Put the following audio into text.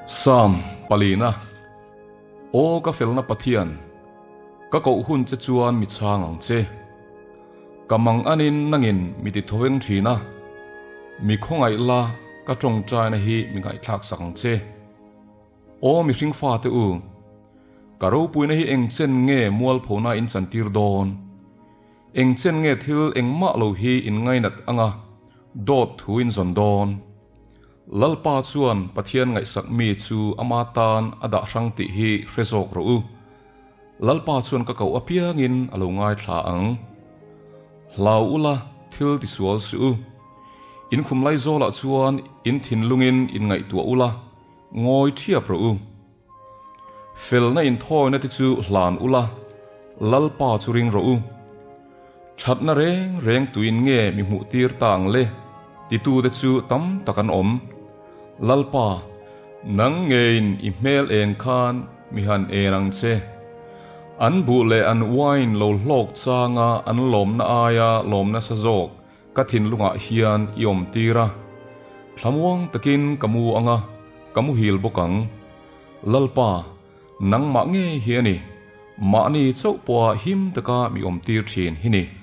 Psalm palina, Aw ka felna Pathian, ka koh hun che chuan mi chhang ang che. Ka mang anin nangin mi ti thoveng thin a, mi khawngaih la ka tawngtaina hi mi ngaihthlak sak ang che. Aw mihring fate u, ka ropuina hi eng chen nge mualphona in chantir dawn? Eng chen nge thil engmah lo hi in ngainat anga dawt thu in zawn dawn? Lalpa chuan Pathian ngaihsak mi chu ama tan a dah hrang tih hi hre zawk rawh u. Lalpa chuan ka koh apiangin a lo ngaithla ang. Hlau ula thil tisual suh u. In khum laizawlah chuan in thinlungin in ngaihtuah ula, Ngawi ṭhiap rawh u. Felna inthawina te chu hlan ula, Lalpa chu ring rawh u. Ṭhatna reng reng tuin nge mi hmuh tir ta ang le? Titute chu tam tak an awm. Lalpa, nang ngeiin i hmel eng khan mi han en ang che. An buh leh an wine lo hlawk changa an lawmna aia lawm nasa zawk Ka thinlungah hian i awm tir a, thlamuang takin ka mu ang a, ka muhil bawk ang. Lalpa, nangmah ngei hi a ni, mahni chauh pawha him taka mi awm tir thin hi ni.